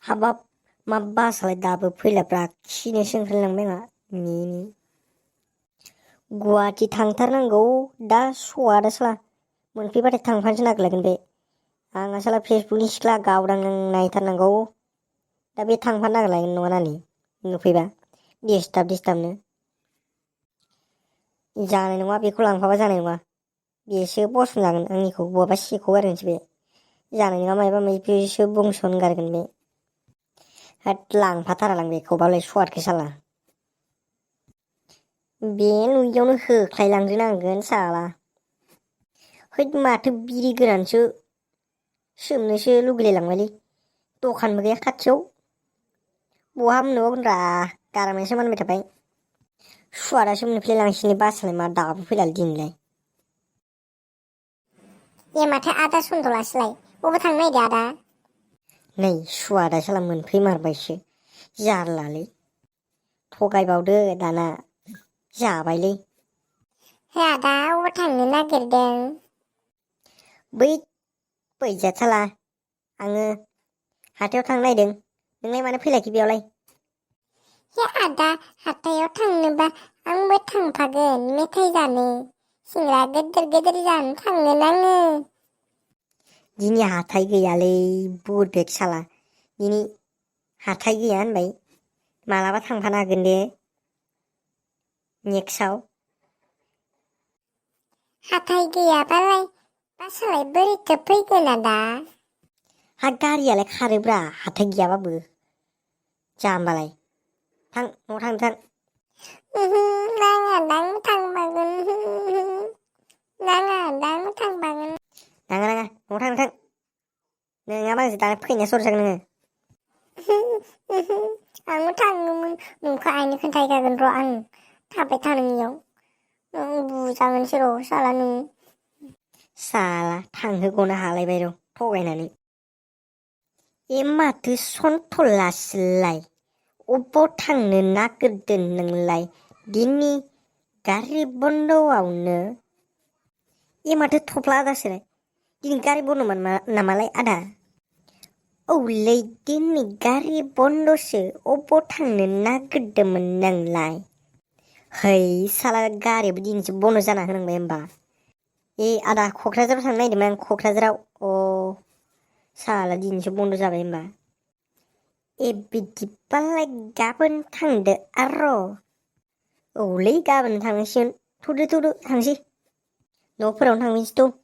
हाबाब मा बासालाय दाबो फैलाब्रा खिनोसो ओंखारलांबाय आंहा मिनि गुवाहाटि थांथारनांगौ दा स'आ दा साला मोनफैबाथाय थांफानोसो नागिरलायगोन बे आंहा साला फेसबुकनि सिख्ला गावदां नायथारनांगौ दा बे थांफानो नागिरलायगोन नङा नानि नुफैबा दिसटाबनो जानाय नङा बेखौ लांफाबा जानाय नङा बेसो बसन लागोन आंनिखौ बहाबा सेखौ आरोनोसै बे जानाय नङा मायबा मायबिसो बुंसन गारगोन बे होद लांफाथारालां बेखौबालाय सुवादखौ साला बे नुयियावनो होख्लायलांग्रोनांगोन साला हैद माथो बिरि गोरानसो सोमनोसो लुगैलायलांबायलै दखानबो गैया खाथियाव बहा मोनबावगोनब्रा गारामायासो मानबाय थाबाय सुवादासो मोनफैलायलांसिनो बासालाय मा दाबो फैलालै दिनैलाय ए माथो आदा सन्दलासोलाय बबाव थांनो नागिरदों आदा नै सुवादा साला मोनफैमारबायसो जारलालै थगायबावदो दाना जाबायलै हे आदा बबाव थांनो नागिरदों बै बैजाथाला आङो हाथायाव थांनो नागिरदों नोंलाय मानो फैलायखै बेयावलाय हे आदा हाथायाव थांनोबा आंबो थांफागोन मेथाइ जानो सिंग्रा गेदेर गेदेर जानो थांगोन आङो दिनै हाथाय गैयालै बुदबेग साला दिनै हाथाय गैया होनबाय मालाबा थांफानो हागोन दे नेक्स्टआव हाथाय गैयाबालाय बासालाय बोरैथो फैगोन आदा हा गारियालाय खारोब्रा हाथाय गैयाबाबो जाम्बालाय थां न'आव थांनो थां नाङा दां थांफागोन नाङा दां थांफागोन नाङा न'आव थांनो थां नोङाबा आंसो दाना फैनाया सर जागोन नोङो आंबो थाङोमोन नोंखौ आइनो खोन्थाहैखागोन र' आं थाबाय थानोङियाव बुजागोनसो र' साला नों साला थांहोग'नो हालायबाय र' थगायनानै ए माथो सन्थ'लासोलाय अबाव थांनो नागिरदों नोंलाय दिनै गारि बन्द'आवनो ए माथो थफ्ला आदासोलाय दिनै गारि बन्द'मोन नामालाय आदा औलै दिनै गारि बन्द'सो अबाव थांनो नागिरदोंमोन नोंलाय है साला गारियाबो दिनैसो बन्द' जाना होनांबाय होमबा ए आदा क'क्राझाराव थांनो नागिरदोंमोन आं क'क्राझाराव साला दिनैसो बन्द' जाबाय होमबा ए बिदिबालाय गाबोन थांदो आरो औलै गाबोन थांनांसिगोन थ'दो थांसै न'फोरावनो थांफिनसै थ'